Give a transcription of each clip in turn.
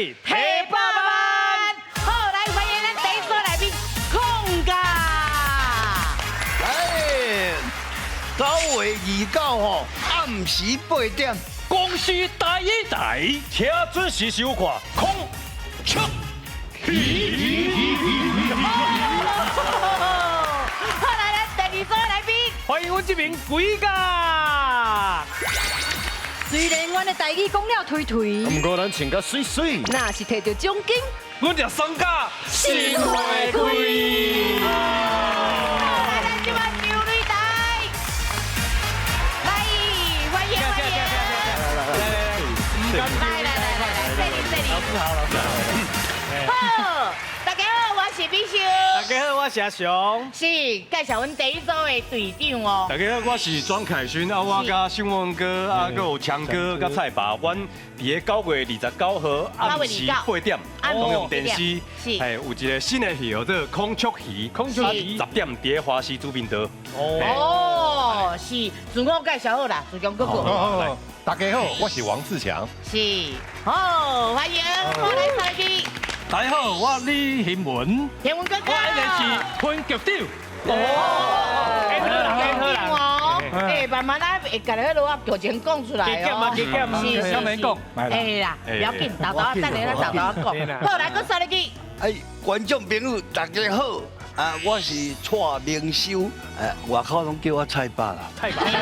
語提百萬。好，來歡迎咱第一組來賓空家。哎，9月29吼，暗時8點，公視第一台，請準時收看空出去。好，來咱第二組來賓，歡迎阮這邊鬼家。雖然阮的台語講了推推，毋過咱穿甲媠媠，若是提著獎金，阮就爽甲心花開。來咱這擺牛女台，來歡迎歡迎，來來來來來，這裡這裡。老師好，老師好。好，大家好，我是美秀。大家好，我是阿雄。是介紹阮第一組的隊長哦。大家好，我是莊凱勳啊，我佮新文哥啊，閣有強哥佮蔡爸，阮佇咧9月29號暗時8點，公用電視，係有一個新的戲叫做《孔雀魚》，孔雀魚 10點佇咧華視主頻道。哦，是，自我介紹好啦，自強哥哥。大家好，我是王自強。是，好，歡迎，我來上去。大家好，我李賢文。賢文哥哥。我演的是分局長。哦，演好人，演好人哦。哎，慢慢啊，會共彼落仔劇情講出來哦。是是是。哎啦，不要緊，豆豆等下咱豆豆講。好，來，閣煞入去。哎，觀眾朋友大家好，啊，我是蔡明修，外口攏叫我蔡爸啦。蔡爸。蔡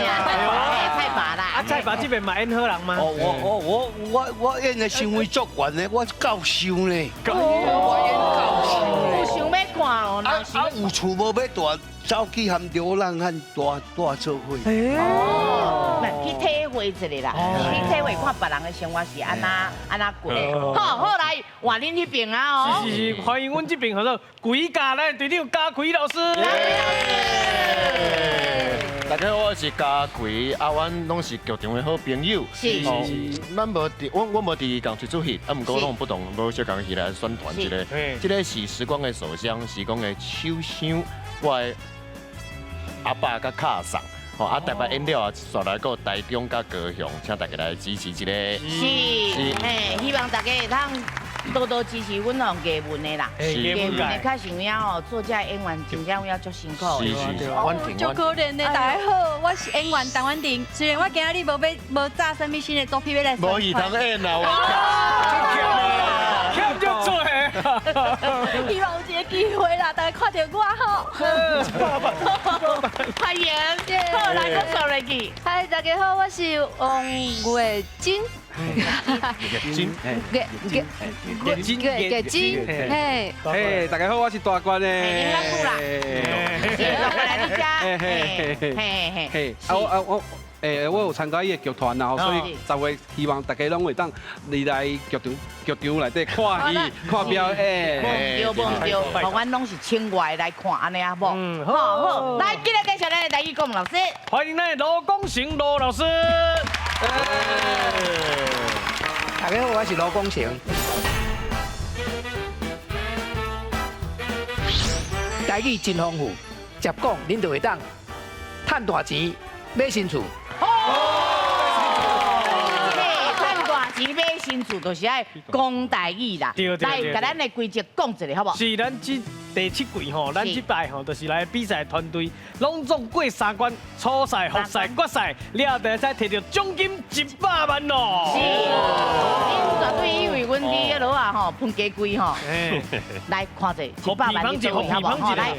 爸啦。啊，蔡爸這邊嘛演好人嗎？哦，我演的身份足懸的，我是教授呢。我演教授。有想欲看哦。啊啊，有厝無欲蹛，走去和流浪漢蹛蹛做伙。哦，去體會一下啦，去體會看別人的生活是按怎按怎過。好，好來換恁彼邊啊哦。是是是，歡迎阮這邊叫做鬼家咱隊長家奎老師。大家好，我是家奎，啊，阮攏是劇場的好朋友。是是是。咱無佇，我無佇仝一齣戲，啊，毋過攏不同，無相仝戲來宣傳這个。這个是時光的鎖箱，時光的手箱，我的阿爸佮卡送。吼，啊，台北演了啊，煞來閣台中佮高雄，請大家來支持這个。是是，嘿，希望大家會當多多支持阮吼藝文的啦。藝文的確實有影吼，做這演員真正有影足辛苦的。是是是，足可憐的，大家好，我是演員陳婉婷。雖然我今仔日無欲無紮啥物新的作品欲來宣傳。無戲通演啦，我。欠足濟。希望有一个機會啦，大家看著我吼。歡迎，好，來，閣煞落去。嗨，大家好，我是王月珍。月珍，月月月珍，月珍，嘿，嘿，大家好，我是大官的。你較久啦，是，來你遮，嘿嘿嘿，嘿，啊我啊我。欸，我有參加伊的劇團啦，所以10月希望大家攏會當來劇場內底看戲、看表演。無對無對，阮攏是請外來看，按呢啊無？嗯，好好，來，今日介紹咱的台語顧問老師，歡迎咱羅光成羅老師。大家好，我是羅光成。台語真豐富，捷講恁就會當趁大錢買新厝。趁大錢買新厝，就是愛講台語啦。來，共咱的規則講一下，好無？是咱這第七季吼，咱這擺吼，就是來比賽團隊，攏總過三關，初賽、複賽、決賽，了後就會使提著獎金100萬咯。是，恁絕對以為阮佇彼落啊吼，分雞規吼。來看者，一百萬你做好無？吼，來。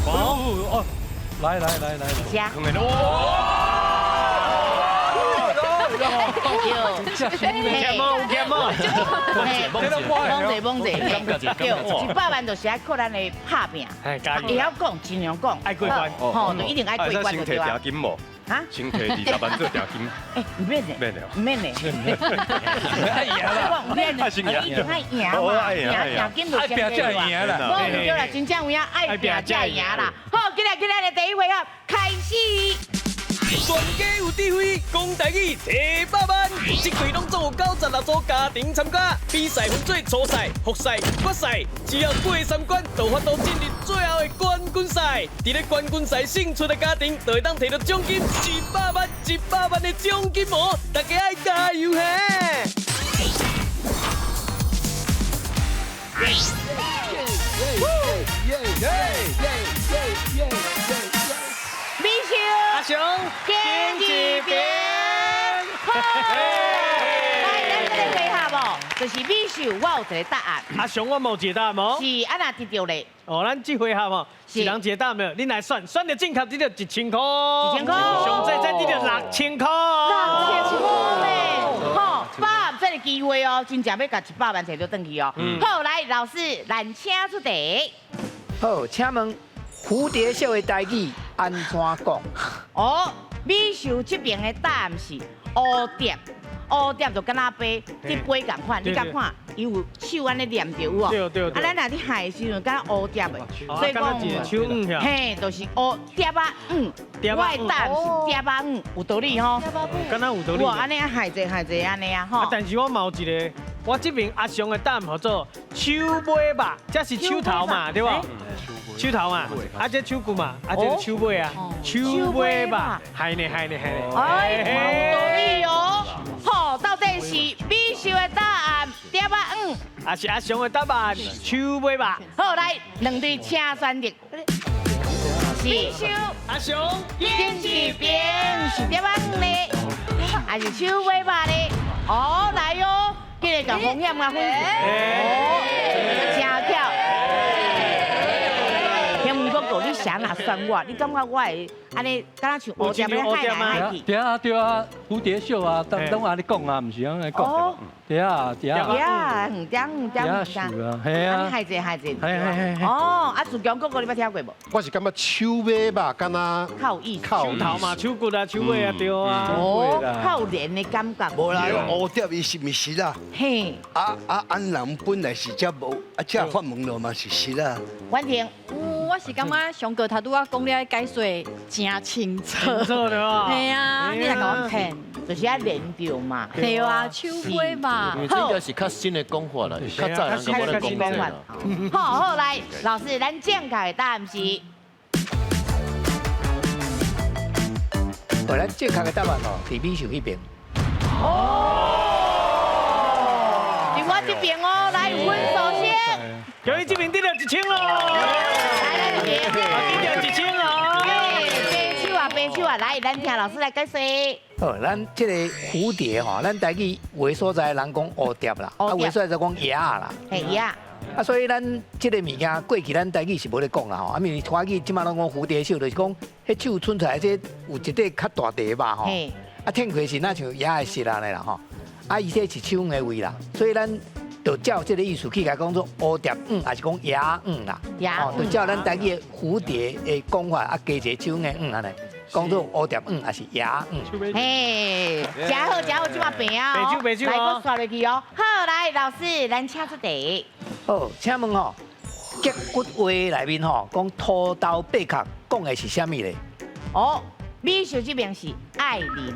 哦，來來來來。有，欠無？欠無？懵者懵者，對，100萬就是愛靠咱的拍拚，會曉講，盡量講，愛過關，吼，就一定愛過關就對啊。先提定金無？啊？先提20萬做定金。欸，毋免咧，免咧，毋免咧。愛贏啦，一定愛贏嘛，贏贏金就先對啦。無毋對啦，真正有影愛拚才會贏啦。好，今日今日的第一回合開始。全家有智慧，講台語提百萬。這季攏總有96組家庭參加，比賽分做初賽、複賽、決賽，只要過三關，就有法度進入最後的冠軍賽。佇咧冠軍賽勝出的家庭，就會當提著獎金100萬、100萬的獎金哦！大家愛加油嘿！美秀，阿雄，坚一边。来，咱這个回合哦，就是美秀，我有一个答案。阿雄，我無一個答案無？是，啊若得著咧。哦，咱這回合吼，一人一個答案，恁來選，選著正確得著1000塊。 1000塊。上濟才得著6000塊。 6000塊呢？吼，把握這個機會哦，真正欲共100萬摕著轉去哦。好，來，老師，咱請出題。好，請問蝴蝶袖的台語按怎講？哦，美秀這邊的答案是蝴蝶，蝴蝶就敢若飛，佇飛仝款，你敢看，伊有手按呢黏著有無？對對對。啊，咱若佇害的時陣，敢若蝴蝶的，所以講手嗯嘿，就是蝴蝶仔嗯，我的答案是蝶仔嗯，有道理吼。敢若有道理。哇，按呢害濟害濟按呢啊吼。但是我嘛有一個，我這邊阿雄的答案號做手尾肉，這是手頭嘛，對無？手頭嘛，啊這手骨嘛，啊這手尾啊，手尾肉，係呢係呢係呢。哎，有道理哦。好，到底是美秀的答案蝶仔嗯，還是阿雄的答案手尾肉？好，來，兩隊請選擇。美秀，阿雄，邊一邊是蝶仔嗯咧，還是手尾肉咧？哦，來哦，今日共風險啊分，哦，真巧。你啥若選我？你感覺我會按呢，敢若像蝴蝶咧害來害去？對啊對啊，蝴蝶袖啊，攏按呢講啊，毋是按呢講。對啊對啊。對啊，遠點遠點遠點。係啊。害濟害濟。哦，啊，自強哥哥你捌聽過無？我是感覺手尾肉，敢若較有意思。手頭嘛，手骨啊，手尾啊，對啊。哦，較有連的感覺。無啦，蝴蝶伊是毋是啦？嘿。啊啊，按人本來是遮無，啊遮發問落嘛是實啦。婉婷。我是感覺上哥頭拄仔講了解說真清楚，清楚對吧？係啊，你來共我騙，就是愛連著嘛。對啊，手尾嘛。因為這應該是較新的講法啦，較早人無咧講這啦。好好來，老師，咱正確的答案是。哦，咱正確的答案哦，佇美秀彼邊。哦，佇我這邊哦，來，阮首先。恭喜這邊得著1000咯。來來，這邊得著1000咯。白手啊，白手啊，來，咱聽老師來解說。好，咱這個蝴蝶吼，咱台語有的所在人講蝴蝶啦，啊有的所在就講蝶啦。嘿，蝶。啊，所以咱這個物件過去咱台語是無咧講啦吼，啊，因為台語這馬攏講蝴蝶袖，就是講彼手伸出來這有一塊較大塊吧吼。啊，天開時若像蝶的翅按呢啦吼，啊，伊這是手的位啦，所以咱就照這個意思去共講做蝴蝶嗯，還是講蝶嗯啦，哦，就照咱台語的蝴蝶的講法，啊，加一個手的嗯按呢，講做蝴蝶嗯，還是蝶嗯。嘿，真好真好，這馬平啊，白手白手來，閣刷落去哦。好，來，老師，咱請出題。好，請問吼，結骨話內面吼講土豆擘殼，講的是啥物咧？哦，美秀這邊是愛琳。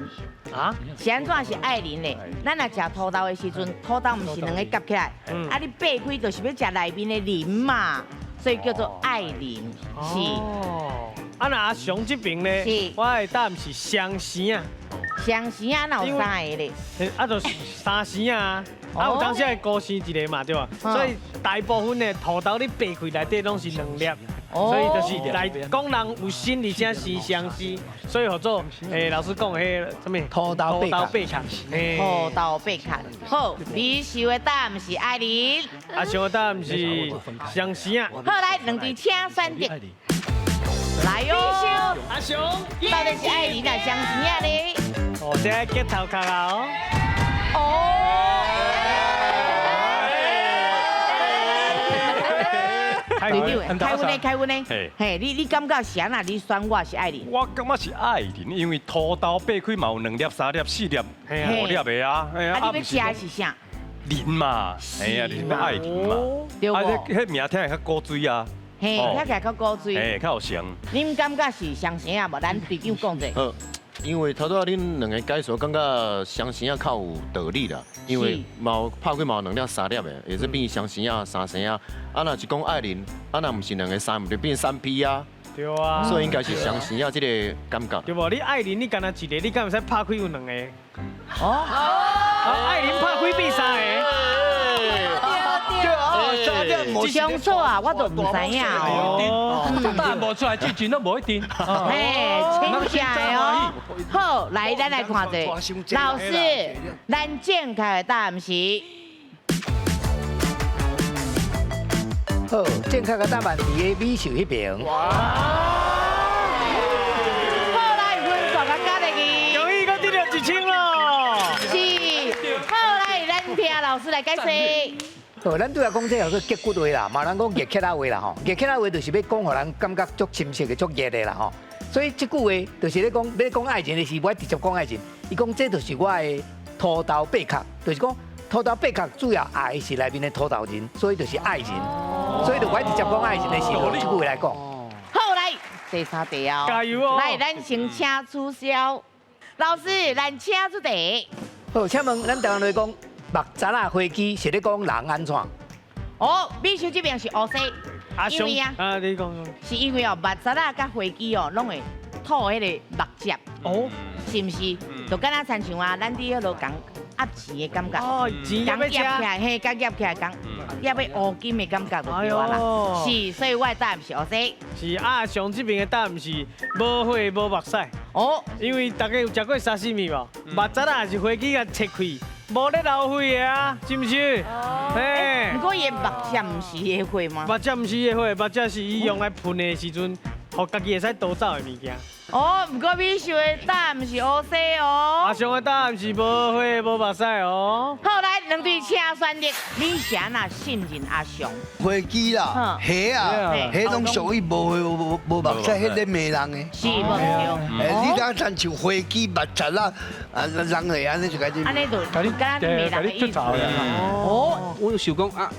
啊？是按怎是愛琳咧？咱若食土豆的時陣，土豆毋是兩個夾起來，啊你擘開就是欲食內面的仁嘛，所以叫做愛琳。是。哦。啊那阿雄這邊咧，我的答案是雙生啊。雙生啊，哪有三個咧？啊，就是三生啊。啊，有當時會孤生一個嘛，對吧？所以大部分的土豆你擘開內底攏是兩粒。所以就是來講人有心，而且是相思，所以號做老師講彼個啥物土豆擘殼，土豆擘殼。好，美秀的答案是愛琳，阿雄的答案是相思啊。好，來兩隊請選擇，來喲，阿雄，到底是愛琳還是相思啊咧？哦，這個結頭殼啊哦。哦。隊長，開運呢？開運呢？嘿，你感覺是按怎？你選我是愛琳？我感覺是愛琳，因為土豆擘開嘛有2粒、3粒、4粒、5粒的啊。啊，你欲食的是啥？琳嘛，哎呀，你欲愛琳嘛。對無？啊，彼名聽起來較古錐啊。嘿，聽起來較古錐。嘿，較有型。恁感覺是雙生啊無？咱隊長講者。因為頭拄仔恁兩個解說，感覺雙生仔較有道理啦。因為嘛拍開嘛有2粒、3粒的，會使變雙生仔、三生仔。啊，若是講愛琳，啊若毋是兩個三，毋就變三 P 啊。對啊。所以應該是雙生仔這個感覺。對無？你愛琳，你干焦一個，你敢會使拍開有兩個？哦。啊，愛琳拍開變三個。對啊，三粒毋上错啊，我都毋知影哦。答案無出來之前都無一定。嘿，真正的哦。好，來，咱來看者，老師，咱正確的答案是。好，正確的答案佇个美秀彼邊。好，來分數較加入去。容易閣得著1000咯。是，好，來，咱聽老師來解釋。好，咱拄仔講這叫做結骨話啦，嘛人講熱起來話啦吼，熱起來話就是欲講予人感覺足親切的、足熱的啦吼。所以這句話就是咧講，欲講愛情的時，無愛直接講愛情，伊講這就是我的土豆八殼，就是講土豆八殼主要愛是內面的土豆仁，所以就是愛人。所以就無愛直接講愛情的時候，這句話來講。好，來第三題哦，加油哦！來，咱先請出痟，老師，咱請出題。好，請問咱台灣來講，木柵仔花枝是咧講人按怎？哦，美秀這邊是烏色，因為啊，啊你講，是因為哦，木柵仔佮花枝哦，攏會吐彼个木汁，哦，是毋是？就敢若親像啊，咱佇彼落講鴨錢的感覺，哦，錢共夾起來，嘿，共夾起來，共夾欲烏金的感覺就對啊啦。是，所以我的答案是烏色。是阿雄這邊的答案是無血無目屎。哦，因為大家有食過沙西米無？目柵仔是花枝共切開。無咧流血的啊，是毋是？嘿。毋過伊的目汁毋是伊的血嗎？目汁毋是伊的血，目汁是伊用來噴的時陣，予家己會使逃走的物件。哦，毋過美秀的答案是烏色哦。阿雄的答案是無血無目屎哦。好，來兩隊請選擇，你是按怎信任阿雄？花枝啦，蝦啊，蝦攏屬於無血無目屎，彼个罵人的。是無對。欸，你敢親像花枝目屎啦，啊，人會按呢就共你。按呢就敢若罵人的意思。哦，我想講啊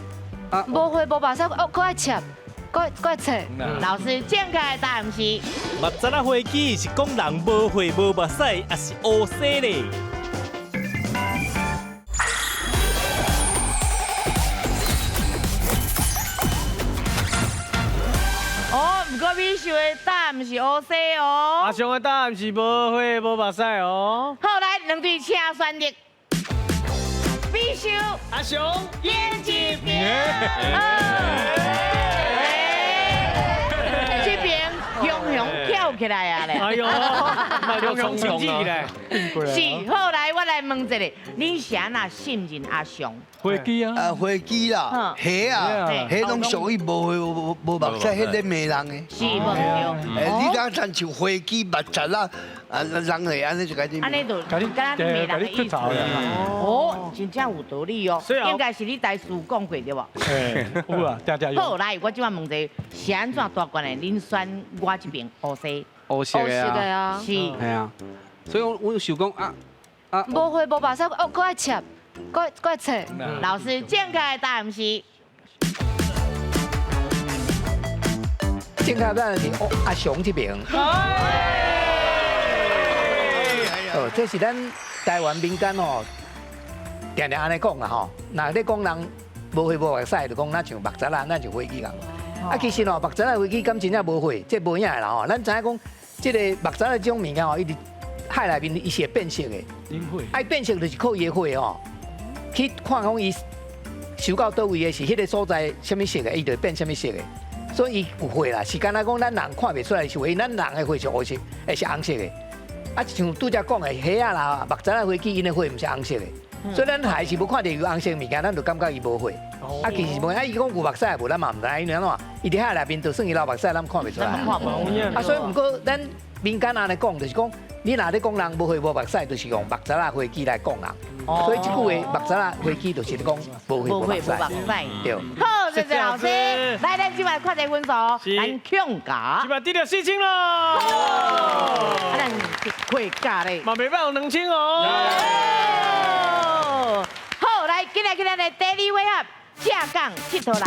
啊。無血無目屎，哦，閣愛切。閣閣切。老師，正確的答案是。目屎仔花枝是講人無血無目屎，抑是烏色咧？哦，毋過美秀的答案是烏色哦。阿雄的答案是無血無目屎哦。好，來兩隊請選擇。美秀，阿雄，贏一票。這邊雄雄跳起來啊咧！哎呦，雄雄衝起來。是，好，來，我來問一下，你是按怎信任阿雄？花枝啊，啊花枝啦，蝦啊，蝦攏屬於無血無目屎，彼个罵人的。是無對。欸，你敢親像花枝目屎啦，啊人會按呢就共你。按呢就敢若罵人的意思。哦，真正有道理哦。應該是你台詞講過對無？欸，有啊，定定有。好，來，我這擺問一下，是按怎大關的？恁選我這邊烏色。烏色的啊。是。係啊，所以我我想講啊啊。無血無目屎，哦，閣愛切。閣閣切。老師，正確的答案是。正確答案是阿雄這邊。哦，這是咱台灣民間哦，定定按呢講啦吼。若咧講人無血無目屎，就講咱像目屎仔，咱像花枝仝。啊，其實哦，目屎仔花枝敢真正無血，這無影的啦吼。咱知影講，這个目屎仔這種物件吼，伊佇海內面伊是會變色的。愛變色就是靠伊的血吼，去看講伊收到佗位的是彼个所在啥物色的，伊就會變啥物色的。所以伊有血啦，是敢若講咱人看袂出來是血，咱人的血是烏色，會是紅色的。啊，像拄才講的蝦仔啦、目屎仔花枝，𪜶的血毋是紅色的，所以咱還是無看著有紅色的物件，咱就感覺伊無血。啊，其實無，啊，伊講有目屎無，咱嘛毋知，因為按怎，伊佇海內面就算伊流目屎，咱看袂出來。啊，所以毋過咱民間按呢講，就是講你若咧講人無血無目屎，就是用目屎仔花枝來講人。所以這句話目屎仔花枝就是咧講無血無目屎。對。好，謝謝老師。來，咱這擺看一個分數，咱強甲。這擺得著4000咯。啊，咱開價咧。嘛袂歹，有2000哦。好，來，今日咱的第二回合，正港𨑨迌人。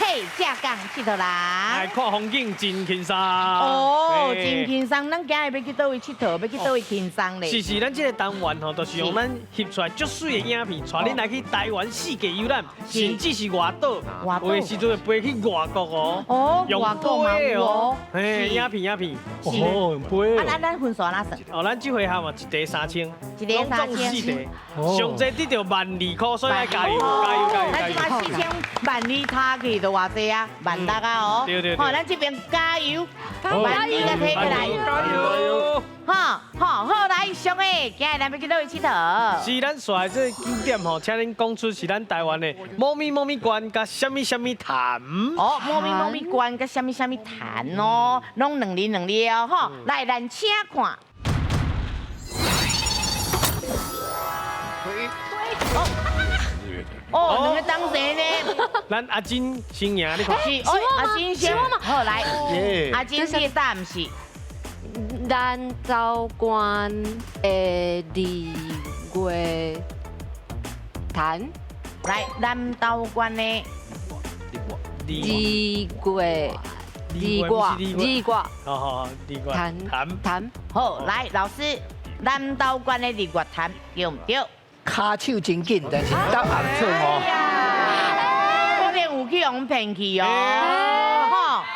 嘿，正港𨑨迌人。来看风景真轻松。哦，真轻松。咱今日欲去佗位𨑨迌？欲去佗位轻松咧？是是，咱这个单元吼，就是用咱翕出来足媠的影片，带恁来去台湾四界游览，甚至是外岛，有的时阵会飞去外国哦。哦，外国嘛有哦。嘿，影片影片。哦，用飞。啊，咱分数按怎算？哦，咱这回合嘛，一题3000，一题3000，四题，上济得著12000块，所以爱加油加油加油！咱这马4000万二差去就偌济啊，16000啊哦。对对。好，咱这边加油，12000共提起来。加油！好，好，好来，上个，今日咱欲去佗位𨑨迌？是咱紲来这个景点吼，请恁讲出是咱台湾的某咪某咪关佮啥物啥物潭。哦，某咪某咪关佮啥物啥物潭哦，拢两字两字哦，吼，来，咱请看。哦，两个当谁呢？咱阿金先赢，你看。是，哦，阿金先。好，来，阿金，你的答案是？南投县的日月潭。来，南投县的日月日月日月，好好好，日月潭潭。好，来，老师，南投县的日月潭对毋对？跤手真紧，但是答案错哦。可能有去予骗去哦。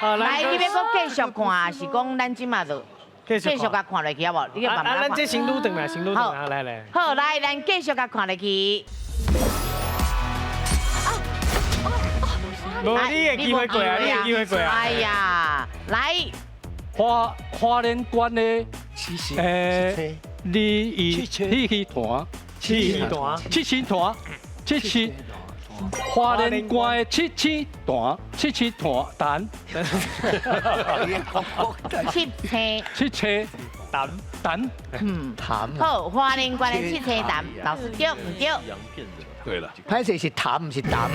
吼，来，你欲阁继续看，还是讲咱这马就继续共看落去好无？你慢慢看。咱这先撸转来，先撸转来，来来。好，来，咱继续共看落去。无你的机会过啊，你的机会过啊。哎呀，来。花花莲县的七七团。七星团，七星团，七星，花莲县的七星团，七星团潭，七星，七星潭潭，嗯，潭。好，花莲县的七星潭，老师对毋对？对了，歹势是潭，毋是潭。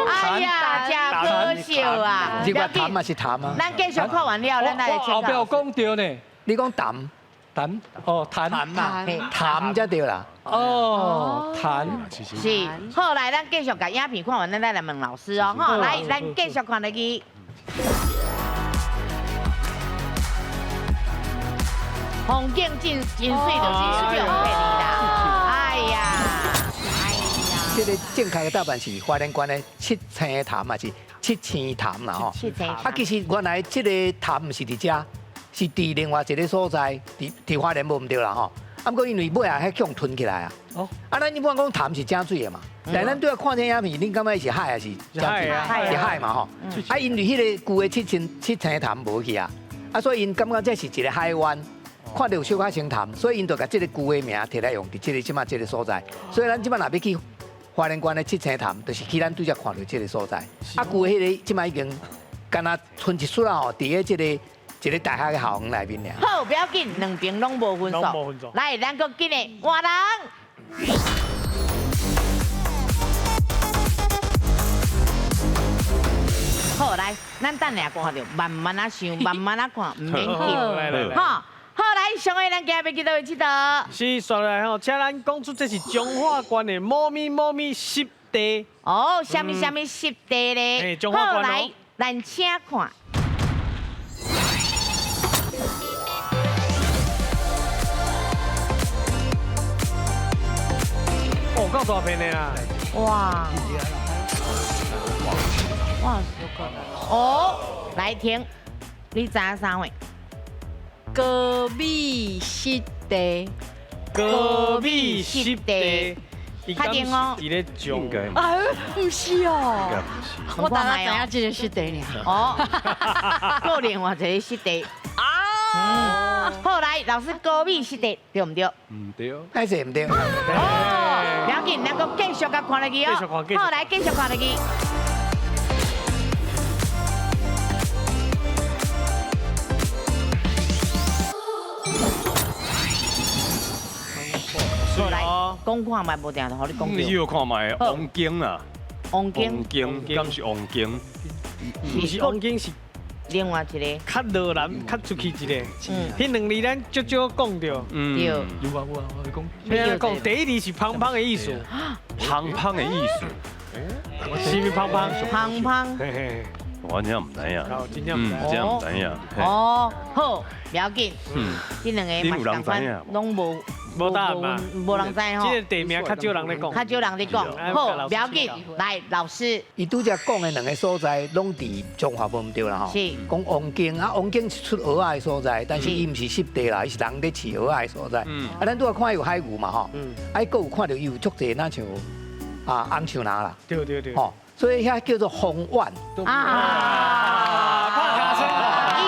哎呀，真可惜啊！这个潭嘛是潭啊。咱继续看完了，咱来后壁有讲著呢。你讲潭。潭哦，潭嘛，潭才对啦。哦，潭是。好，来，咱继续共影片看完，咱再来问老师哦。好，来，咱继续看落去。风景真真媠，就是这种配啦。哎呀，哎呀。这个正确的答案是花莲县的七星潭嘛是七星潭啦吼。七星。啊，其实原来这个潭毋是伫遮。是伫另外一个所在，伫花莲无毋对啦吼。啊，毋过因为尾仔彼去吞起来啊。哦。啊，咱一般讲潭是井水的嘛，但咱对啊看这影片，恁感觉是海还是井水？是海嘛吼。啊，因为彼个旧的七星潭无去啊，啊，所以𪜶感觉这是一个海湾，看著有小可像潭，所以𪜶就共这个旧的名提来用伫这个这马这个所在。所以咱这马若欲去花莲县的七星潭，就是去咱拄才看著这个所在。啊，旧的彼个这马已经敢若賰一撮仔吼，伫咧这个。一个大学的校园内面尔。好，不要紧，两边拢无分数。来，咱阁紧的换人。好，来，咱等下看著，慢慢仔想，慢慢仔看，毋免急。好，好，来，上个咱今日欲去佗位𨑨迌？是，紲来吼，请咱讲出这是彰化县的某咪某咪湿地。哦，啥物啥物湿地咧？好，来，咱请看。哦，够大片的啦！哇！哇，哦，来听，你知影啥货？高美湿地，高美湿地，确定哦。伫咧彰啊，毋是哦，我当然知影这个湿地尔。哦，阁另外一个湿地。啊！好，来，老师，高美湿地对毋对？毋对。歹势毋对。哦，不要紧，咱阁继续共看落去哦。好，来，继续看落去。好，来，讲看觅无定，就予你讲。你有看觅王景啊？王景。王景，敢是王景？毋是王景是。另外一个，较落南，较出去一个。彼两字咱少少讲著。对。有啊有啊，我讲。你讲第一字是芳芳的意思。芳芳的意思。是毋芳芳？芳芳。我真正毋知影，真正毋知，真正毋知影。哦，好，不要緊。嗯，這兩个嘛是仝款，攏無無答案嘛，無人知吼。這個地名較少人咧講，較少人咧講。好，不要緊，來老師。伊拄才講的兩个所在，攏佇彰化無毋對啦吼。是。講王景啊，王景是出蚵仔的所在，但是伊毋是濕地啦，伊是人咧飼蚵仔的所在。嗯。啊，咱拄仔看有海牛嘛吼。嗯。啊，閣有看著伊有足濟，若像啊紅樹林啦。對對對。吼。所以遐叫做豐苑。啊，意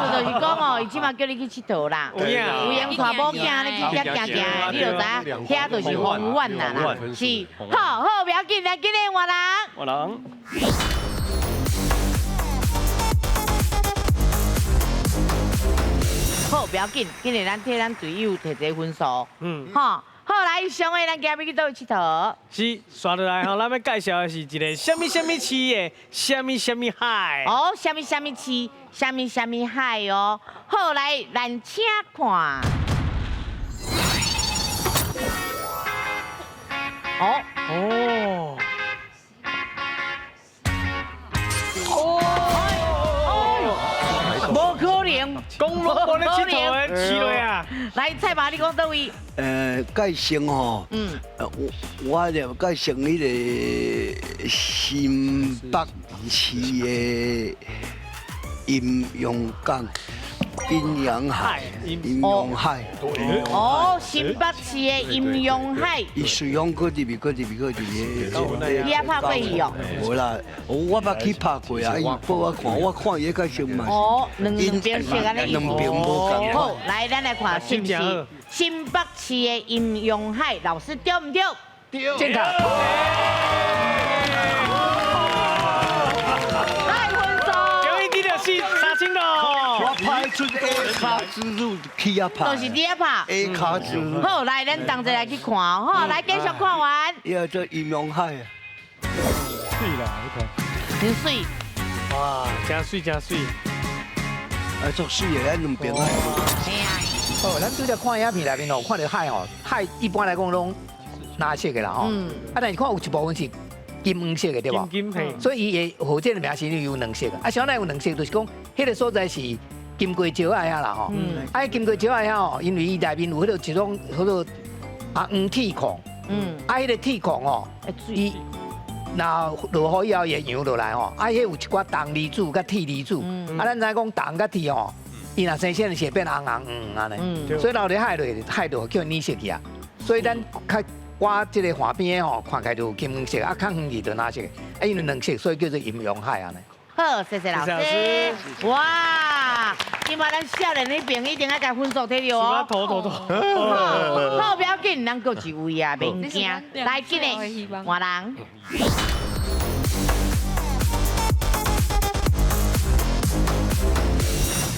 思就是講哦，伊這馬叫你去𨑨迌啦，有閒帶某囝你去遐行行，你就知影遐就是豐苑啦啦。是，好好，不要緊，來今日換人。換人。好，不要緊，今日咱替咱隊友提一个分數。嗯，好。好，來，上个咱今日去佗位𨑨迌？是，紲落來吼，咱欲介紹的是一个啥物啥物市的啥物啥物海。哦，啥物啥物市，啥物啥物海哦。好，來，咱請看。哦哦。無可能，講攏無咧𨑨迌的市落啊！來，蔡爸，你講佗位？介紹吼，我就介紹彼个新北市的陰陽港、陰陽海、陰陽海。哦，新北市的陰陽海。伊隨風閣入去，閣入去，閣入去。你也拍過去哦？無啦，我捌去拍過啊。伊報我看，我看伊個介紹嘛。哦，兩邊色按呢。兩邊無仝款。好，來，咱來看是毋是新北市的陰陽海？老師對毋對？對。正確。太分數。恭喜你就是3000咯。我拍出 A 卡之路去遐拍。就是佇遐拍。 A 卡之路。好，來，咱同齊來去看哦。好，來繼續看完。伊個做陰陽海啊。媠啦，你看。真媠。哇，真媠真媠。啊，足媠的，咱兩邊海。哦，咱拄才看影片內面哦，看著海哦，海一般來講攏藍色的啦吼。啊，但是看有一部分是金黃色的對無？金金所以伊的河這个名是有兩色的。啊，啥物有兩色？就是講彼个所在是金瓜石仔遐啦吼。啊，金瓜石仔遐哦，因為伊內面有彼个一種叫做啊黃鐵礦。啊，彼个鐵礦哦，伊若落雨以後會揚落來吼。啊，彼有一寡銅離子佮鐵離子。啊，咱知影講銅佮鐵吼。伊若生鮮是會變紅紅黃黃按呢，所以流佇海內，海就叫染色去啊。所以咱較倚這个岸邊的吼，看起來就有金黃色，啊，較遠去就藍色。啊，因為兩色，所以叫做陰陽海按呢。好，謝謝老師。哇，這擺咱少年彼邊一定愛共分數提著哦。頭頭頭。好，不要緊，咱閣一位啊，免驚。來，緊的換人。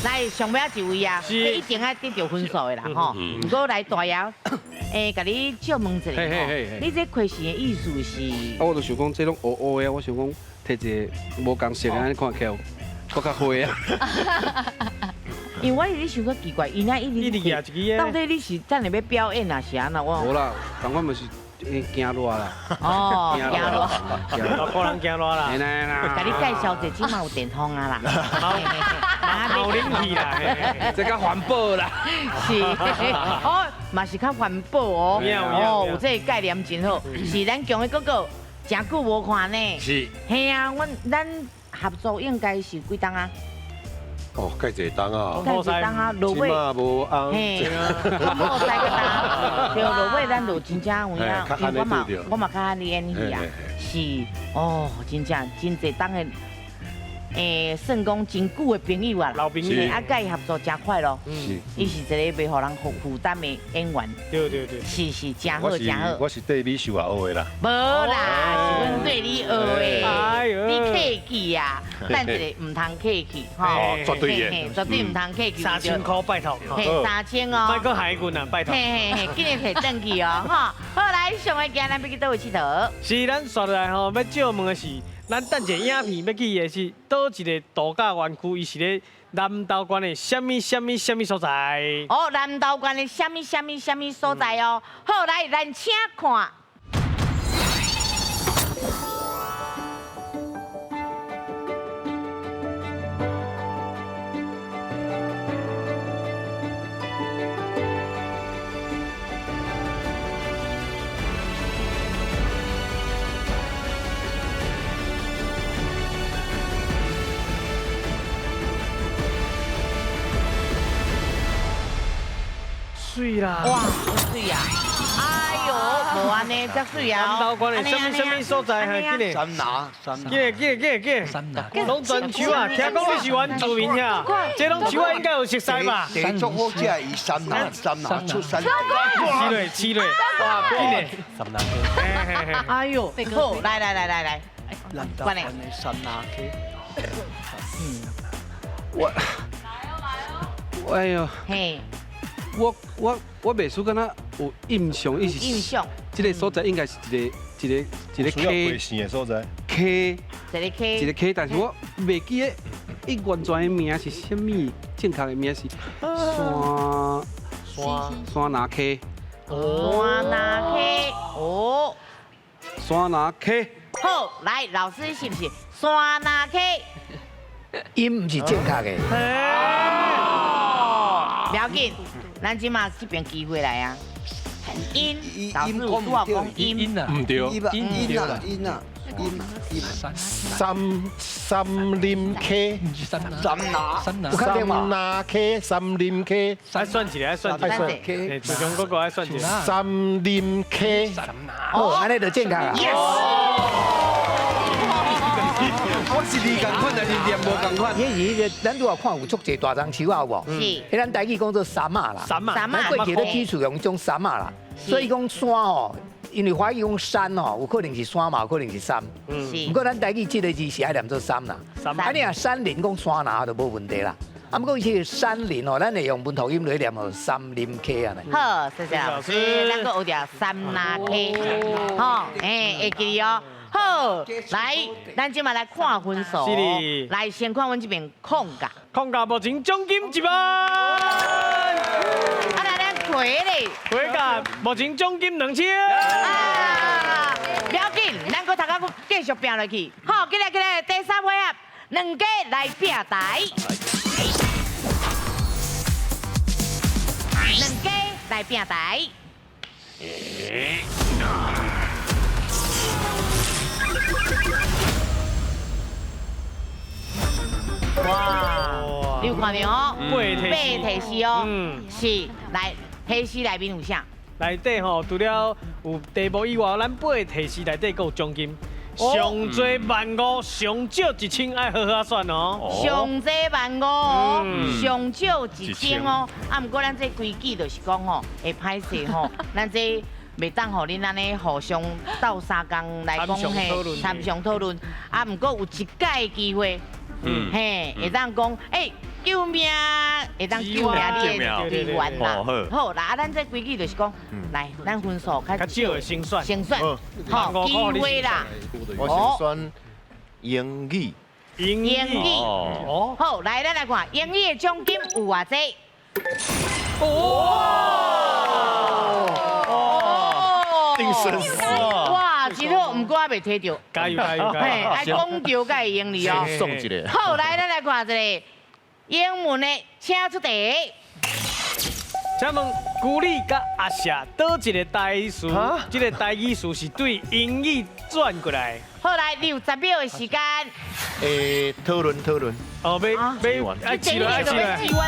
來，上尾一位啊，一定愛得著分數的啦吼。毋過來大爺，共你借問一下吼，你這開線的意思是？啊，我就想講這攏烏烏的，我想講提一个無仝色的，按呢看起來閣較花啊。因為我一直想說奇怪，伊那一直到底你是等下欲表演啊，是按怎？我無啦，仝款嘛是。驚熱啦！哦，驚熱，老人驚熱啦。共你介紹者，這馬有電風啊啦，冇冷氣啦，這較環保啦。是，哦，嘛是較環保哦。哦，有這個概念真好。是咱強的哥哥，誠久無看呢。是。嘿啊，阮咱合作應該是幾冬啊？哦，蓋濟冬啊！蓋濟冬啊，落尾無紅。嘿，落三个冬，對，落尾咱就真正有影，因為我嘛較罕咧演戲啊，是，哦，真正真濟冬的。算講真久的朋友啊，老朋友，啊，佮伊合作誠快樂，伊是一个袂予人負負擔的演員，對對對，是是，誠好誠好。我是對美秀啊學的啦。無啦，是阮對你學的，你客氣啊，等一下毋通客氣，吼，絕對的，絕對毋通客氣。3000箍拜託，嘿，3000哦，莫閣害阮啊，拜託。嘿嘿嘿，緊來提轉去哦，吼，好來，上个今咱欲去佗位𨑨迌？是咱紲落來吼，欲借問的是。咱等一下影片欲去的是佗一个度假园區？伊是咧南投縣的啥物啥物啥物所在？哦，南投縣的啥物啥物啥物所在哦？好，來，咱請看。水啦！哇，水啊！哎呦，無按呢，遮媠啊！南投縣的啥物啥物所在？嘿，緊嘞！三拿，三緊嘞，緊嘞，緊嘞，緊嘞！三拿，攏全樹啊！聽講你是原住民呀？這攏樹啊，應該有熟似吧？第足好食伊三拿，三拿出山。試落，試落，哇，緊嘞！三拿。哎呦，好，來來來來來，南投縣的三拿溪。我，哎呦，嘿，我袂輸敢若有印象，伊是印象，這個所在應該是一個一個一個溪線的所在，溪，一個溪，一個溪，但是我袂記得伊完全的名是啥物，正確的名是山山拿溪，山拿溪，哦，山拿溪，好，來，老師是毋是山拿溪？音毋是正確的。不要緊，咱這馬這邊機會來啊。音，老師有拄仔講音啊，毋對，音啊音啊音音。三林溪，三拿三三拿溪，三林溪，愛算一個，愛算一個，自從嗰個愛算一個。三林溪，哦，按呢就正確啊。我是你仝款，但是念無仝款。伊是彼个，咱拄仔看有足濟大樟樹仔有無？是。彼咱台語講做杉仔啦。杉仔。杉仔。咱過去咧起厝用種杉仔啦，所以講山吼，因為華語講山吼，有可能是山嘛，有可能是杉。是。毋過咱台語這個字是愛念做杉啦。啊，你若山林講山林就無問題啦。啊，毋過伊這個山林吼，咱會用文圖音來念做杉林溪按呢。好，謝謝老師，咱閣學著杉林溪，吼，會記哦。好，來，咱這馬來看分數。是。來，先看阮這邊控價。控價目前獎金1萬。啊，來咱葵咧。葵價目前獎金2000。啊，不要緊，咱閣頭殼閣繼續拼落去。好，過來過來，第三回合，兩家來拼台。兩家來拼台。哇！你有看到哦？八提示哦，是來提示內面有啥？內底吼，除了有題目以外，咱八提示內底閣有獎金，上濟15000，上少1000，愛好好選哦。上濟15000，上少1000哦。啊，毋過咱這規矩就是講吼，會歹勢吼，咱這袂當予恁按呢互相鬥相共來講嘿，參詳討論。啊，毋過有一擺機會。嘿，會當講，救命！會當救命你的隊員啦。好，啦，啊，咱這規矩就是講，來，咱分數較少的先選，先選，好，機會啦。我先選英語，英語，哦，好，來，咱來看英語的獎金有偌濟？哇！定生死！哇，真好，毋過還袂提著，加油加油！嘿，愛講著才會用哩哦。送一個。好，來，咱來看一個英文的，請出題。請問古力佮阿霞佗一個台詞？這個台語詞是對英語轉過來。好，來，你有10秒的時間。討論討論。哦，欲愛試落愛試落。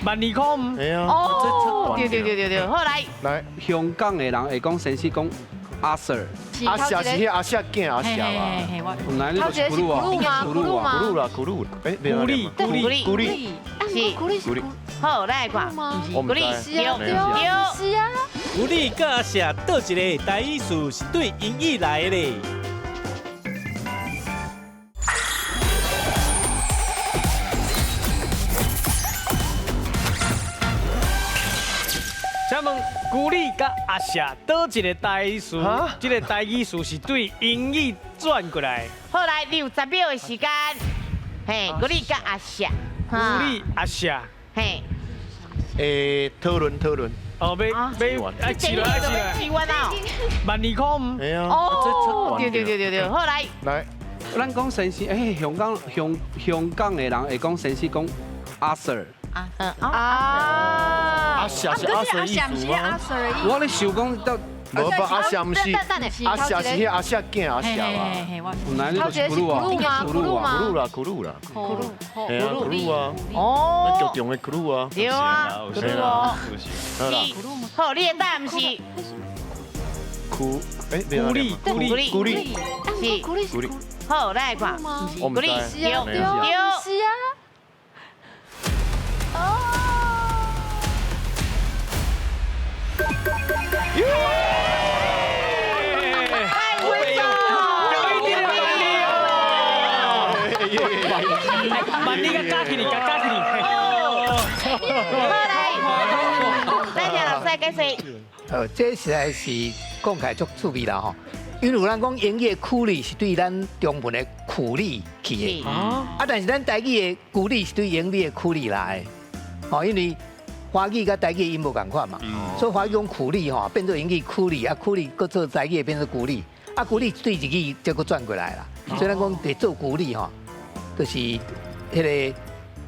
12,000塊。哎呀。哦，對對對對對，好來。來，香港的人會講先是講阿 Sir，阿 Sir 是彼阿 Sir 囝阿 Sir 嘛？唔來，你就是咕嚕啊，咕嚕啊，咕嚕啦，咕嚕。哎，咕嚕咕嚕咕嚕，是咕嚕咕嚕。好，咱來看，咕嚕對對是啊。咕嚕佮阿 Sir 佗一個台語詞是對英語來的咧。請問古力佮阿霞佗一個台詞？這個台語詞是對英語轉過來。好，來，你有10秒的時間。嘿，古力佮阿霞。古力阿霞。嘿。討論討論。哦，欲愛試落愛試落。試完啊。12,000塊。哦，對對對對對，好來。來，咱講先生，香港香港的人會講先生講阿 Sir。啊！阿 Sir 是阿 Sir 意思嗎？我咧想講到無無阿舍毋是，阿舍是彼阿舍囝阿舍啊。頭一個是咕嚕嗎？咕嚕嗎？咕嚕啦，咕嚕啦。咕嚕。係啊，咕嚕啊。哦。劇場的咕嚕啊。對啊，咕嚕哦。是。好，你的答案是。咕，欸，咕哩咕哩咕哩。是。咕哩。好，來看。咕哩。對對。是啊。哦。万里甲加起嚟，加起嚟。好來，來聽老師解釋。這實在是講起來足趣味啦吼，因為咱講英語的苦力是對咱中文的苦力去的，啊，但是咱台語的苦力是對英語的苦力來的，吼，因為華語佮台語音無仝款嘛，所以華語講苦力吼變做英語苦力，啊苦力閣做台語變做孤立，啊孤立對日語再閣轉過來啦，所以咱講佇做孤立吼，就是彼個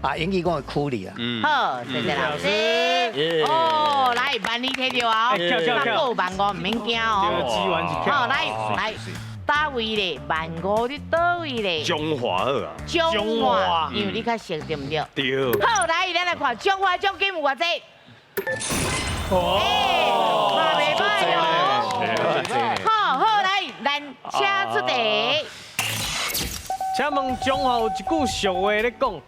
啊英語講的苦力啊。好，謝謝老師。哦，來萬里提著啊，過萬五毋免驚哦。好，來來，佗位咧？萬五佇佗位咧？彰化好啊。彰化，因為你較熟對毋對？對。好，來，咱來看彰化獎金有偌濟？哦，嘛袂歹哦。好好來，咱請出題。請問彰化有一句俗話咧講，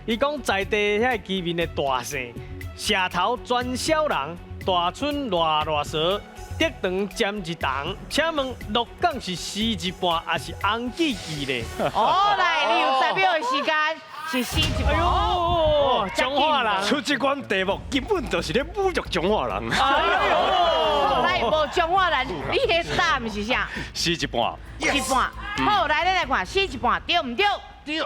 伊講在地遐居民的大姓，社頭專小人，大村偌偌蛇，竹长占一重。請問鹿港是死一半，還是紅記記咧？哦，來，你有10秒的時間，是死一半。哎喲，彰化人出這款題目，根本就是咧侮辱彰化人。哎喲，來，無彰化人，你彼答案是啥？死一半。一半。好，來，咱來看死一半，對毋對？對。來，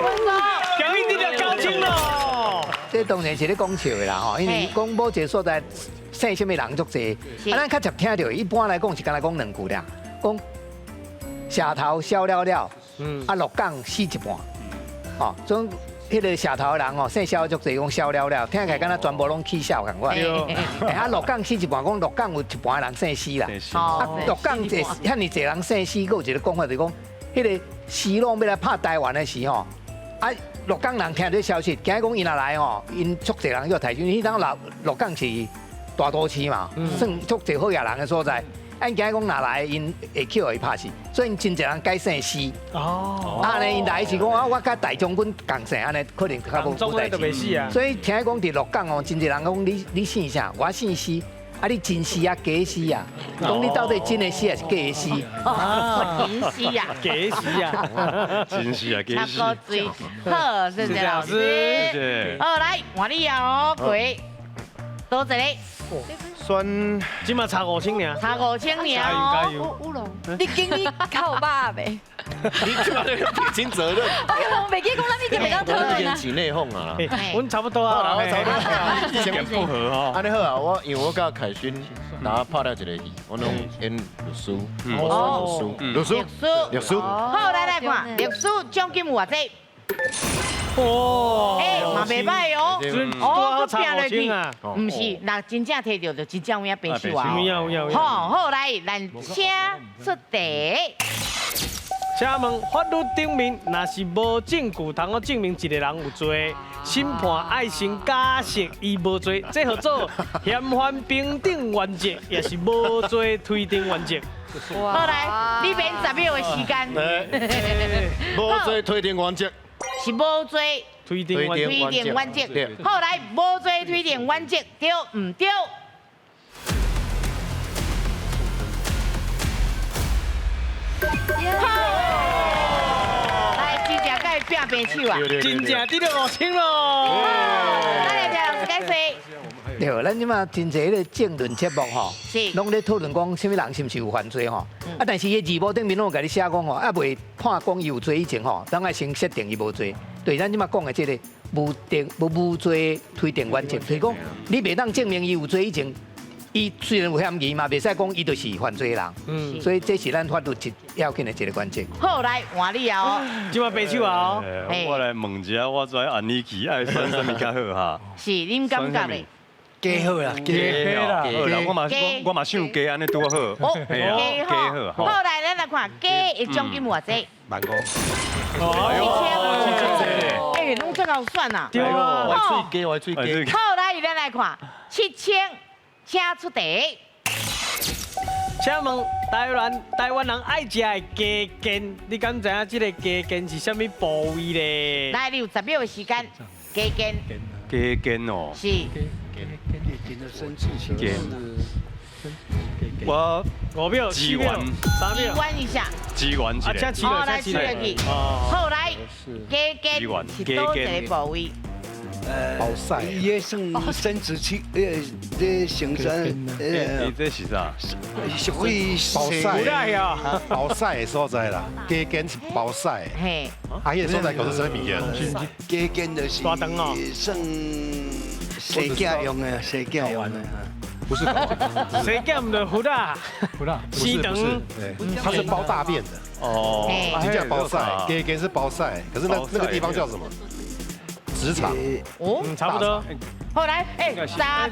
分數。今日得了9000咯。這當然是咧講笑的啦吼，因為講某一個所在姓啥物人足濟，啊，咱較常聽著，一般來講是干焦講兩句啦，講社頭痟了了，啊，鹿港死一半，吼，總彼個社頭的人吼，姓蕭足濟，講痟了了，聽起來敢若全部攏起痟仝款。啊，鹿港死一半，講鹿港有一半的人姓施啦。啊，鹿港濟遐爾濟人姓施，閣有一個講法就是講，彼個施琅欲來拍台灣的時吼，啊，鹿港人聽著消息，驚講𪜶若來吼，𪜶足濟人欲刣，因為彼當鹿港是大都市嘛，算足濟好野人的所在。啊，𪜶驚講若來，𪜶會去予伊拍死，所以𪜶真濟人改姓施。哦。啊，呢，𪜶來是講啊，我佮大將軍仝姓，按呢可能較無代誌。所以聽講佇鹿港哦，真濟人講你姓啥？我姓施。啊，你真施啊，假施啊？講你到底真的施還是假的施？哦，真施啊，假施啊，真施啊，假施。好，謝謝老師。好，來換你啊，哦，過，多謝你。選，這馬差5000爾，差5000爾哦。烏龍，你經理較有把握袂？你這馬咧撇清責任。我袂記講咱一定袂當討論啊。引起內訌啊。阮差不多啊，差不多。意見不合哦。按呢好啊，我因為我佮凱勳若拍了一個戲，我攏演律師，我選律師，律師，律師。好，來來看，律師獎金有偌濟？哦，欸，嘛袂歹哦，哦，閣拼落去，毋是，若真正提著就真正有影白手啊。好，好來，咱請出題。請問法律頂面若是無證據通好證明一個人有罪，審判愛先假設伊無罪，這號做嫌犯平等原則，也是無罪推定原則。好來，你免10秒的時間。無罪推定原則。是無罪推定原則。好，來，無罪推定原則對毋對？好，來，真正佮伊拼平手啊！真正得著5000咯！咱來聽老師解釋。對，咱這馬真濟彼个政論節目吼，攏咧討論講啥物人是毋是有犯罪吼。啊，但是伊字幕頂面攏有共你寫講吼，啊未判講伊有罪以前吼，咱愛先設定伊無罪。對，咱這馬講的這個無定無無罪推定原則，就是講你袂當證明伊有罪以前，伊雖然有嫌疑嘛，袂使講伊就是犯罪人。所以這是咱法律一要緊的一個原則。好，來換你啊！這擺白手啊！我來問一下，我知按呢期愛選啥物較好哈？是，恁感覺咧？加好啦，加好啦，我嘛想加按呢拄好。哦，加好。好，來，咱來看加的獎金有偌濟？萬五。7000。哎，攏這夠算啊！對啊，我喙加，我喙加。好，來，咱來看7000，請出題。請問台灣人愛食的雞腱，你敢知影這個雞腱是啥物部位咧？來，你有10秒的時間。雞腱。雞腱哦。是。雞。我5秒、4秒、3秒。弯一下。支援一下。好，來，吃落去。好，來，雞腱是佗一个部位？包屎，伊个算生殖器，这生产，这是啥？属于包屎啊，包屎的所在啦，鸡腱是包屎。嘿，啊，彼个所在叫做啥物件？鸡腱就是算生囝用的，生囝用的。不是，生囝毋就胡啦，胡啦，不是不是，它是包大便的。哦，真正包屎，鸡腱是包屎，可是那个地方叫什么？职场哦，差不多。好來，哎，三，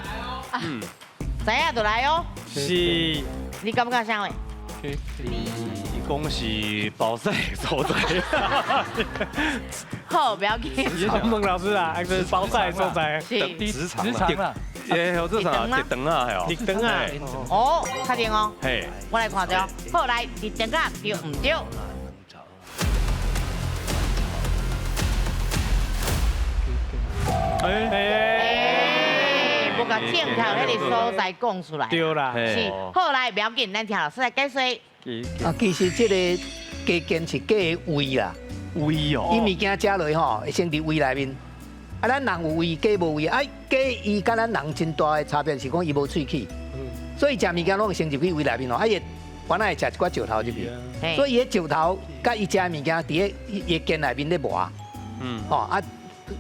知影就來哦。是，你感覺啥話？伊講是包屎所在。好，不要緊。問老師啊，是包屎所在。是職場啊，耶，這啥？直腸啊，係哦。直腸啊。哦，確定哦。嘿。我來看著。好，來，直腸啊，對毋對？哎，無共正確彼个所在講出來，對啦，是。好，來，不要緊，咱聽老師來解說。啊，其實這個雞腱是雞的胃啦，胃哦，伊物件食落吼，會先佇胃內面。啊，咱人有胃，雞無胃。啊，雞伊佮咱人真大的差別是講伊無喙齒，所以食物件攏會先入去胃內面哦。啊，伊原來會食一寡石頭入去，所以伊彼石頭佮伊食的物件佇咧伊的腱內面咧磨，吼啊。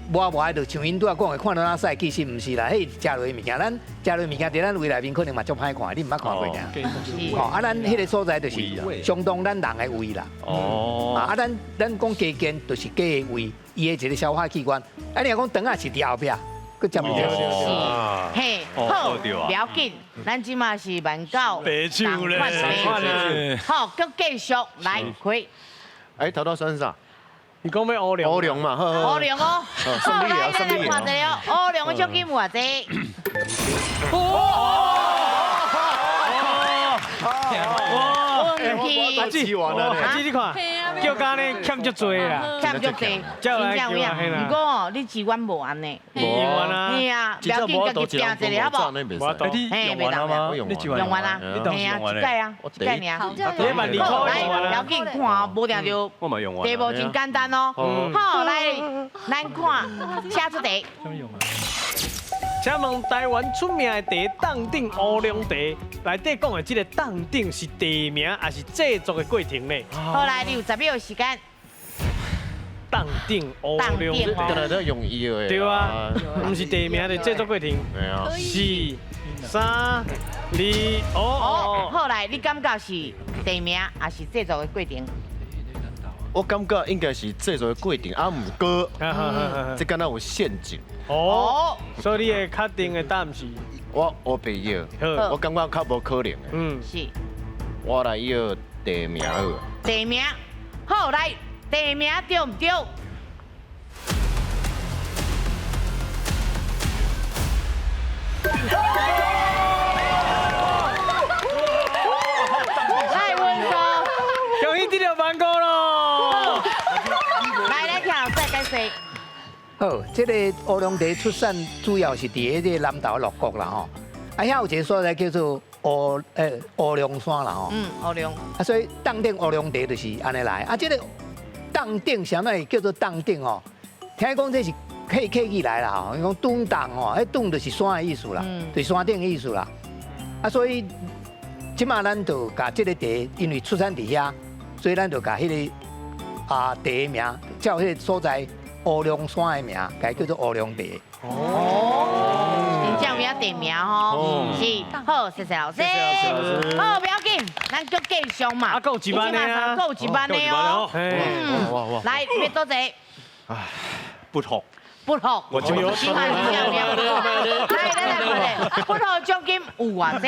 磨磨的，就像𪜶拄仔講的，看到哪屎，其實毋是啦，彼食落的物件，咱食落物件佇咱胃內面可能嘛足歹看，你毋捌看過爾。哦，啊，咱彼个所在就是相當咱人的胃啦。哦。啊，咱講雞腱就是雞的胃，伊的一個消化器官。啊，你若講腸仔是佇後壁，閣接毋著。是。嘿，好，不要緊，咱這馬是萬九，白手咧。好，閣繼續來開。哎，頭拄選啥？你講欲烏龍？烏龍嘛，烏龍哦。好，來，咱來看一下烏龍的獎金有偌濟？哇！哇！阿姊，阿姊你看，叫家呢欠足濟啦，欠足濟，真正有影。毋過哦，你支援無按呢？無按啊。嘿啊，不要緊，家己拼一下好無？你用完了嗎？用完啦，嘿啊，一屆啊，一屆爾。好，來，不要緊，看無定著。題目真簡單哦。好，來，咱看，請出題。請問台灣出名的茶凍頂烏龍茶，內底講的這個凍頂是地名還是製作的過程呢？好，來，你有10秒的時間。凍頂烏龍茶，當然都用伊的。對啊，毋是地名的製作過程。4、3、2、哦。好，來，你感覺是地名還是製作的過程？我感覺應該是製作的過程，啊，毋過，這敢若有陷阱。哦，所以你的確定的答案是？我烏白藥，我感覺較無可能的。嗯，是。我來藥地名好。地名，好，來，地名對毋對？来，文哥，恭喜得到万五咯！来，来，听老师解释。好，這个烏龍茶出產主要是佇彼个南投鹿谷啦吼，啊，遐有一个所在叫做烏龍山啦吼。嗯，烏龍。啊，所以凍頂烏龍茶就是按呢來。啊，這個凍頂啥物會叫做凍頂吼？聽講這是客客起來啦吼，伊講凍凍吼，彼凍就是山的意思啦，就是山頂的意思啦。啊，所以這馬咱就共這个茶，因為出產佇遐，所以咱就共彼个啊茶的名，照彼個所在。烏龍山的名，改叫做烏龍茶。哦，真正有影地名吼，是好，謝謝老師，好，不要緊，咱閣繼續嘛，啊，閣有一萬的啊，閣有一萬的哦，嗯，來，欲佗一个，不服，不服，我就來，來來來，不服獎金有偌濟？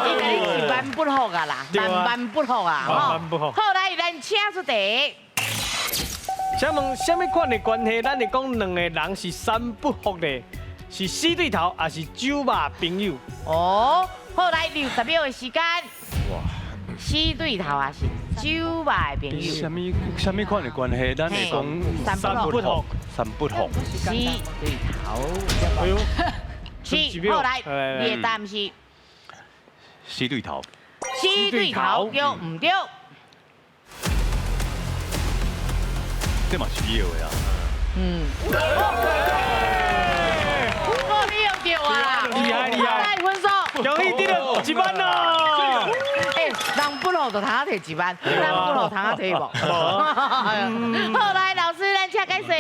伊共你一萬不服啊啦，萬萬不服啊，吼，好，來，咱請出題。請問啥物款的關係？咱會講兩个人是三不服的，是死對頭，抑是酒肉朋友？哦，好，來60秒的時間。哇，死對頭抑是酒肉朋友？啥物啥物款的關係？咱會講三不服，三不服。死對頭。哎喲，是，好來，你的答案是？死對頭。死對頭，對毋對？這嘛是對的啊！嗯，哦，你又對啊！厲害厲害！來分數，恭喜得到1萬咯！欸，人不落就通啊提1萬，人不落通啊提無？好，來老師，咱請解釋。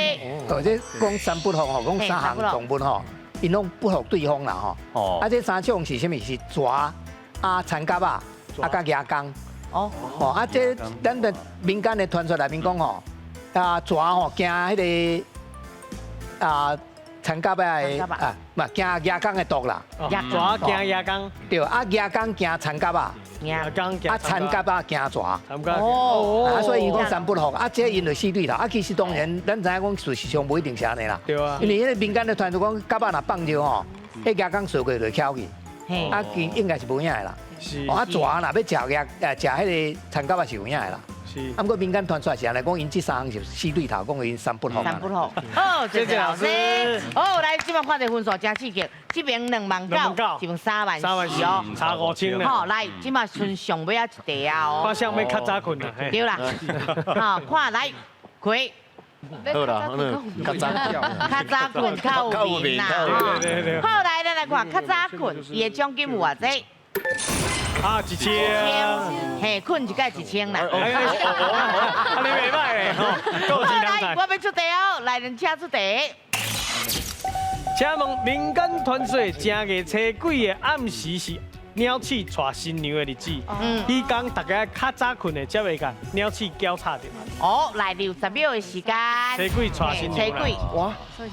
哦，這講三不服吼，講三項動物吼，𪜶攏不服對方啦吼。哦。啊，這三種是啥物？是蛇啊、田蛤仔啊、佮蜈蚣。哦。哦，啊，這咱的民間的傳說內面講吼。啊，蛇吼驚彼个啊，田蛤仔的啊，毋驚蜈蚣的毒啦。蛇驚蜈蚣。對，啊，蜈蚣驚田蛤仔。蜈蚣驚。啊，田蛤仔驚蛇。哦。啊，所以伊講三不服，啊，這𪜶就死對頭。啊，其實當然，咱知影講事實上無一定是按呢啦。對啊。因為彼个民間的傳說講，蛤仔若放尿吼，彼蜈蚣踅過就會翹去。啊，其應該是無影的啦。是。啊，蛇若欲食蜈，食彼个田蛤仔是有影的啦。是，啊，毋過民間傳說是按呢講，𪜶這三項是死對頭，講𪜶三不服。三不服。好，謝謝老師。好，來，這擺看著分數真刺激，這邊2萬9，這邊3萬4哦，差5000好，來，這擺剩上尾仔一題啊哦。看啥欲較早睏啊？對啦。好，看來，開。好啦，較早較早睏較有面啦。好，來，咱來看較早睏，伊的獎金有偌濟？啊，1000，嘿，睏一擺1000啦。啊，你袂歹嘞，吼。好，來，我欲出題哦，來人請出題。請問民間傳說正月初幾的暗時是鳥鼠娶新娘的日子？嗯。彼工大家較早睏的，才袂共鳥鼠攪吵著。哦，來60秒的時間。初幾娶新娘？初幾？哇，初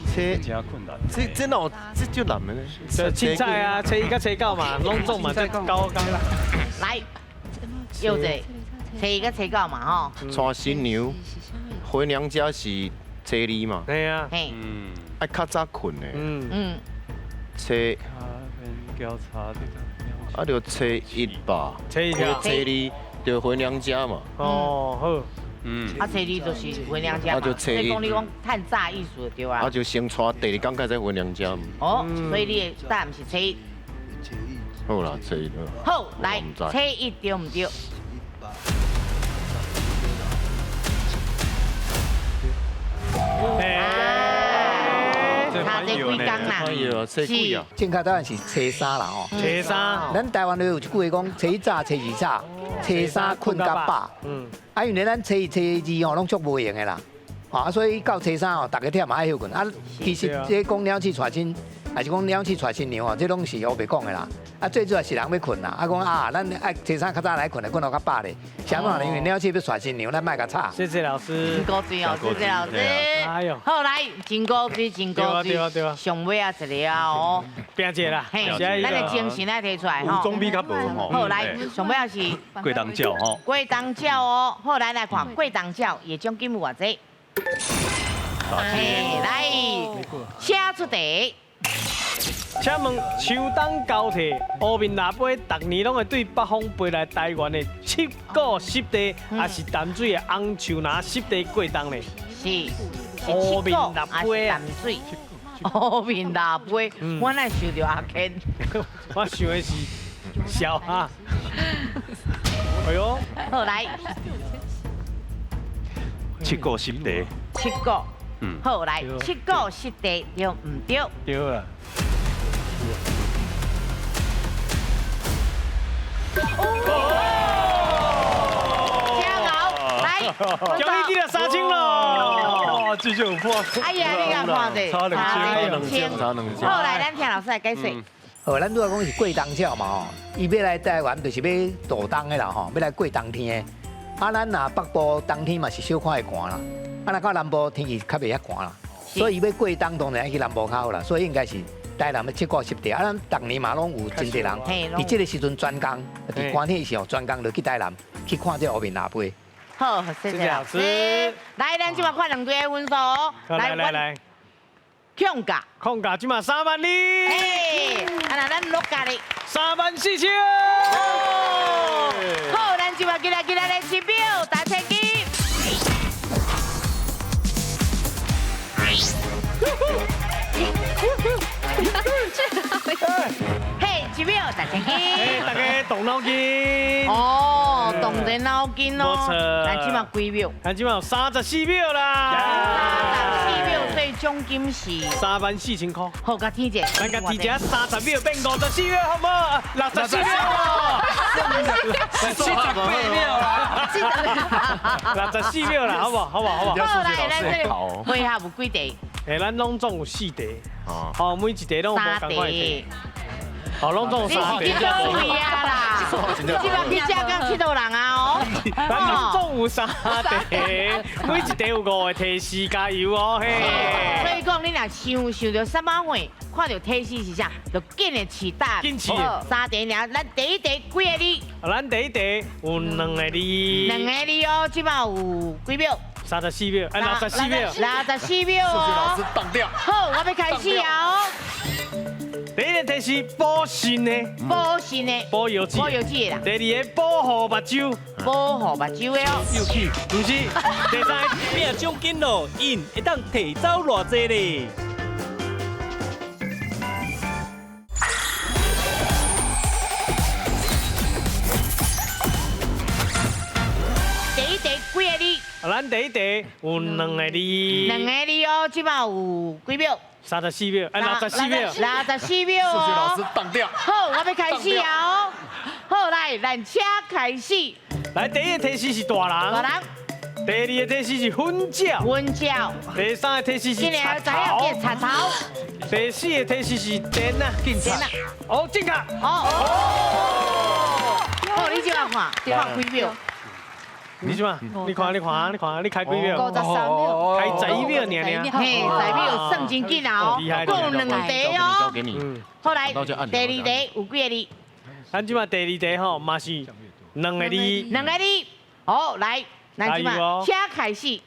真困難。這哪有這足難的呢？凊彩啊，初一佮初九嘛，攏總嘛，這九工啦。來，又一个，初一佮初九嘛，吼。娶新娘回娘家是初二嘛？對啊。嘿。嗯。愛較早睏的。嗯。嗯。初。啊，就初一吧。初一。初二就回娘家嘛。哦，好。嗯。啊，初二就是回娘家嘛。所以講你講趁早意思對啊。啊，就先娶第二工才回娘家嘛。哦，所以你的答案是初一。好啦，初一。好，來，初一對毋對？差這幾工啦，是。正確答案是初三啦吼。初三。咱台灣有一句話講：初一早，初二早，初三睏甲飽。嗯。啊，因為咱初一、初二吼攏足無閒的啦，啊，所以到初三吼，逐家忝嘛愛歇睏。啊，其實這講鳥鼠娶親，抑是講鳥鼠娶新娘吼，這攏是烏白講的啦。啊，最主要是人欲睏啦。啊，講啊，咱愛初三較早來睏，來睏到較飽咧。啥物因為鳥鼠欲娶新娘，咱莫共吵。謝謝老師。真古錐哦，謝謝老師。哎喲。好，來，真古錐，真古錐。上尾仔一个啊哦。拼一下啦。嘿，咱的精神愛提出來吼。有總比較無吼。好，來，上尾仔是。過冬鳥吼。過冬鳥哦，好，來來看過冬鳥，伊的獎金有偌濟？嘿，來，請出題。請問秋冬交替，烏面蜊飛逐年攏會對北方飛來台灣的七股濕地，抑是淡水的紅樹林濕地過冬呢？是，烏面蜊飛啊，淡水。烏面蜊飛，我哪想著阿 Ken？我想的是小哈。哎喲，好來，七股濕地。七股。嗯。好來，七股濕地對毋對？對啊。哦，加油！來，恭喜你了3000咯！哇，至少有破。哎呀，你敢看者？差2000，差2000。好，來，咱聽老師來解釋。哦，咱拄仔講是過冬鳥嘛吼，伊欲來台灣就是欲度冬的啦吼，欲來過冬天的。啊，咱若北部冬天嘛是小可會寒啦，啊，若到南部天氣較袂遐寒啦，所以伊欲過冬當然愛去南部較好啦，所以應該是台南的七股濕地。啊，咱逐年嘛攏有真濟人，佇這個時陣專工，佇寒天的時候專工就去台南去看這個烏面蜊飛。好，謝謝老師。來，咱這擺看兩隊的分數。來來來。控價，控價這馬3萬2。嘿，啊那咱落價咧，34000。好，咱這馬進來進來來一秒大千金。嘿，一秒大千金。嘿，大家動腦筋。哦，動的腦筋哦。沒錯。咱這馬幾秒？咱這馬有34秒啦。34秒，所以獎金是34000塊。好，佮天姐。咱佮天姐30秒變54秒，好無？64秒。78秒啦。64秒啦，好無？好無？好無？好，來，咱這個回合有幾題？欸，咱攏總有4題，哦，每一題攏有無仝款的題，哦，攏總有3題。你是去佗位啊啦？你這擺去遮敢𨑨迌人啊？哦，咱攏總有3題，每一題有5個提示，加油哦嘿！所以講，你若想想著啥物貨，看著提示是啥，就緊的試答。緊試。3題爾，咱第一題幾個字？咱第一題有2個字。2個字哦，這擺有幾秒？34秒，哎，64秒，64秒哦。數學老師當掉。好，我欲開始啊哦。第一個提示補腎的，補腎的，補腰子，補腰子的啦。第二個保護目睭，保護目睭的哦。有氣，毋是。第三個領獎金咯，𪜶會當提走偌濟咧？第一題幾個字？咱第一題有2個字。2個字哦，這擺有幾秒？34秒，哎，64秒。64秒哦。數學老師當掉。好，我欲開始啊哦。好，來，咱請開始。來，第一個提示是大人。大人。第二個提示是粉鳥。粉鳥。第三個提示是贼頭。贼頭。第四個提示是電啊，電啊。哦，正確。哦。好，你這擺看，看幾秒？你怎么？你看，你看，你看，你開幾秒？53秒。開11秒爾爾。嘿，11秒算真緊啊哦，閣有2題哦。好來，第二題有幾個字？咱這擺第二題吼，嘛是2個字。2個字。好，來，咱這擺請開始。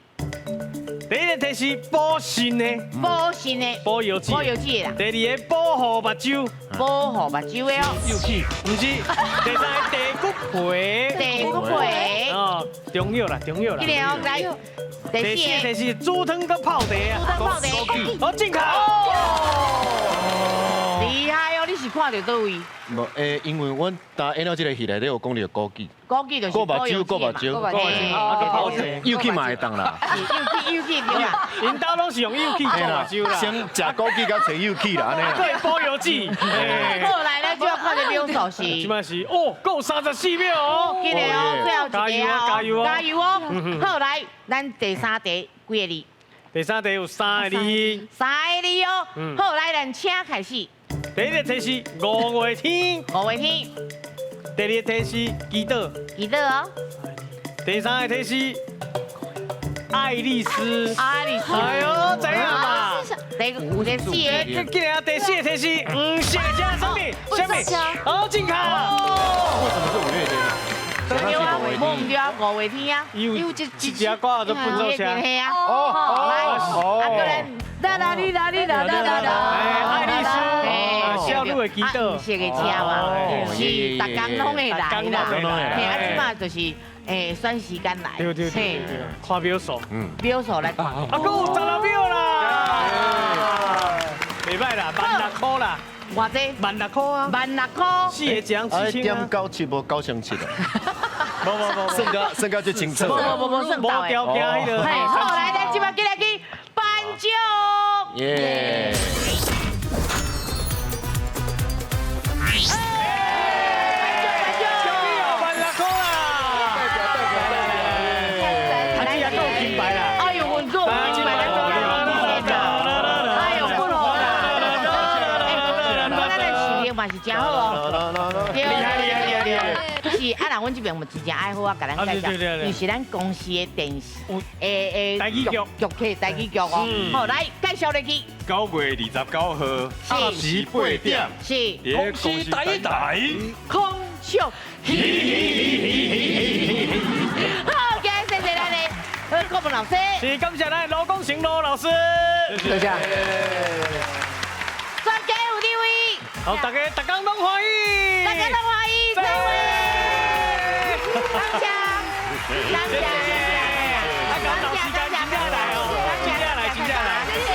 第一個提示補腎的，補腎的，補腰子，補腰子的啦。第二個保護目睭，保護目睭的哦。有氣，毋是。第三個地骨皮，地骨皮。哦，中藥啦，中藥啦。這個哦，來。第四個提示煮湯佮泡茶啊。煮湯泡茶。好，正確。厲害哦！你是看著佗位？無，因為阮當演了這個戲內底有講著枸杞。枸杞就是顧目睭，顧目睭，顧目睭，有氣嘛會當啦。有氣，有氣對啦。𪜶兜攏是用有氣顧目睭啦。先食枸杞佮揣有氣啦，按呢。對，保有劑。好，來，咱就要看這秒數是。這擺是哦，夠34秒哦。緊的哦，最後一個哦。加油哦，加油哦！好，來，咱第三題幾個字？第三題有3個字。3個字哦。好，來，咱請開始。第一個提示5月天。5月天。第二個提示祈禱。祈禱哦。第三個提示愛麗絲。愛麗絲。哎呦，知影嘛？第五、第四個。這個第四個提示黃色車，啥物？啥物？好，正確。為什麼是5月天？對啊，無毋對啊，5月天啊。有這這歌就伴奏車。哦，來，啊，閣來，啦啦哩啦哩啦啦啦啦。愛麗絲，少女的祈禱。黃色的車嘛，是，逐工攏會來啦。嘿，啊，這擺就是選時間來。對對對，看秒數。秒數來看。啊，閣有16秒啦。袂歹啦，16,000塊啦。偌濟？16,000塊啊。16,000塊。四個一人7000啊。1.97無9.7啊。無無無，算甲足清楚。無無無算到的。無條件彼个。嘿，好，來，咱這擺進來去頒獎。耶！頒獎，16,000塊啦！嘛是真好哦。厲害厲害厲害厲害！是啊，那阮這邊嘛真正愛好啊，共咱介紹，因為是咱公視的電視，台語劇劇，台語劇哦。好，來介紹落去。9月29號，暗時8點，是公視台語台。空笑。好，今日謝謝咱的郭文老師。是感謝咱羅光成羅老師。多謝。全家有地位。好，大家逐工攏歡喜。大家攏歡喜，再會。感謝，感謝。啊，感謝時間真正來哦，真正來，真正來。謝謝，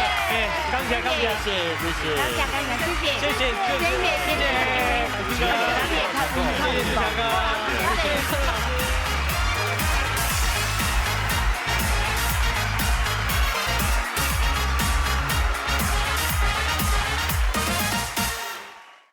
感謝感謝，謝謝，感謝感謝，謝謝，謝謝，謝謝。